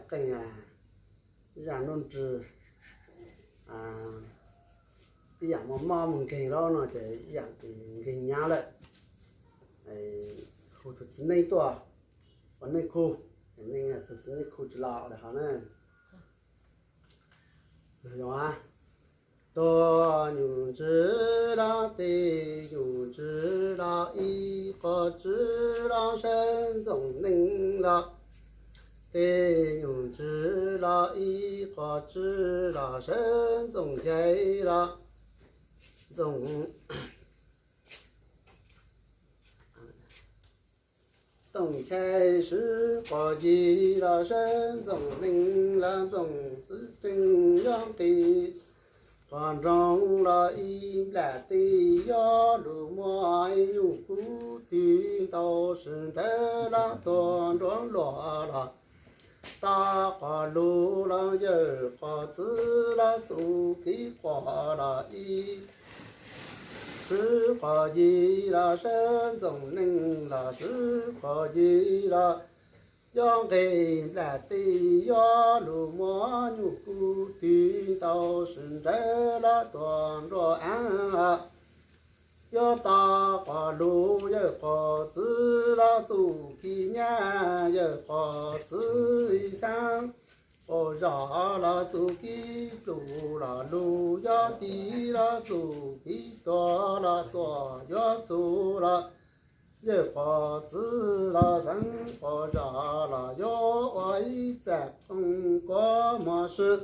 qeej, ib yaam nuj ntsws, ib yaam mob mob moog nkeeg lawm no ces ib yaam nkeeg nyab lawm. Hu tug txiv neej tuaj ua neej khu, neej tug txiv neej khu tsi los lawm hov na. Tuag nyuj ntsws los, tej nyuj ntsws los, ib quas tswv los sawv ntxoov neej los. Tej nyuj ntsws los, ib quas tswv los sawv ntxoov ncaig los, ntxoov ntxoov ncaig, sib quas yig los sawv ntxoov neej los, ntxoov txwv tseej yog nqis quas nroog los, ib nplam teb yog lug muab nyuj kub twg ntau sib nrawg los tuag nruab nluas los, tog quas lug los yawm quas txwv los, txuj kev quas los ib sib quas yig los sawv ntxoov neej los, sib quas yig los yog nqis nplam teb yog lug muab nyuj kub twg ntau sib nrawg los tuag nruab aav. Yog tog quas lug yawm quas txwv los, txuj kev nyab yawm quas txwv xeeb quas zog los, txuj kev pluj los lug yog tiv los, txuj kev tuag los tuag yuav txuj los yawm quas txwv los, xeeb quas zog los yuav ua ib txaj qoob kua muag swb.